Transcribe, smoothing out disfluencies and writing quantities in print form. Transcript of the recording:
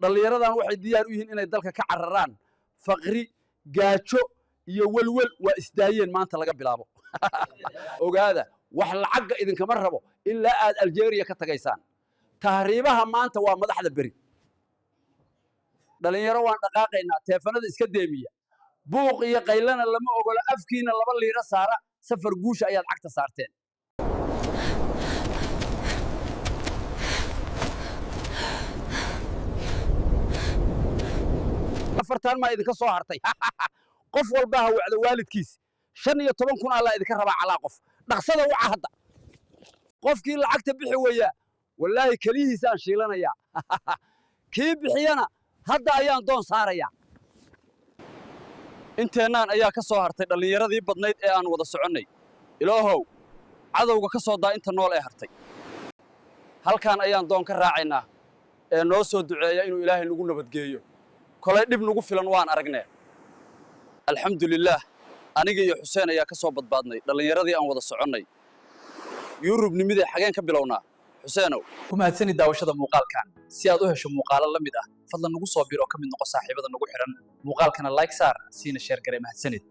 Dhallinyaradan waxay diyaar u yihiin inay dalka ka cararaan. Faqri, gaajo iyo welwel waa isdaayeen maanta laga bilaabo. Ogaada, wax lacagga idinkama rabo ilaa aad Aljeeriya ka tagaysaan. Tahriibaha maanta waa madaxda beri. Dhalinyaro, waan dhaqaaqaynaa. Teefanada iska deemiya, buuq iyo qaylana lama ogola. Afkiina laba liiro saara. Safar guusha ayaad cagta saarteen. Afartan maa idinka soo hartay. Qof walba ha wacdo waalidkiis. 15,000 allaa idinka rabaa calaa qof. Dhaqsada waca hadda. Qofkii lacagta bixi weeyaa, wallaahi keliyihiisaan shiilanayaa. Kii bixiyana hadda ayaan doon saarayaa. Inteennaan ayaa ka soo hartay dhallinyaradii badnayd ee aan wada soconnay. Ilaahow, cadowga ka soo daa inta nool ee hartay. Halkaan ayaan doon ka raacaynaa ee noo soo duceeya inuu Ilaahay nagu nabadgeeyo. Kolay dhib nagu filan waan aragnee. Alxamdulillaah, aniga iyo Xuseen ayaa ka soo badbaadnay dhallinyaradii aan wada soconnay. Yurubnimidee xageen ka bilownaa, Xuseenow? Ku mahadsani daawashada muuqaalkan. Si aad u hesho muuqaalo la mid ah, fadlan nagu soo bir oo ka mid noqo saaxiibada nagu xidhan. Muuqaalkana like saar, siina share garee. Mahadsanid.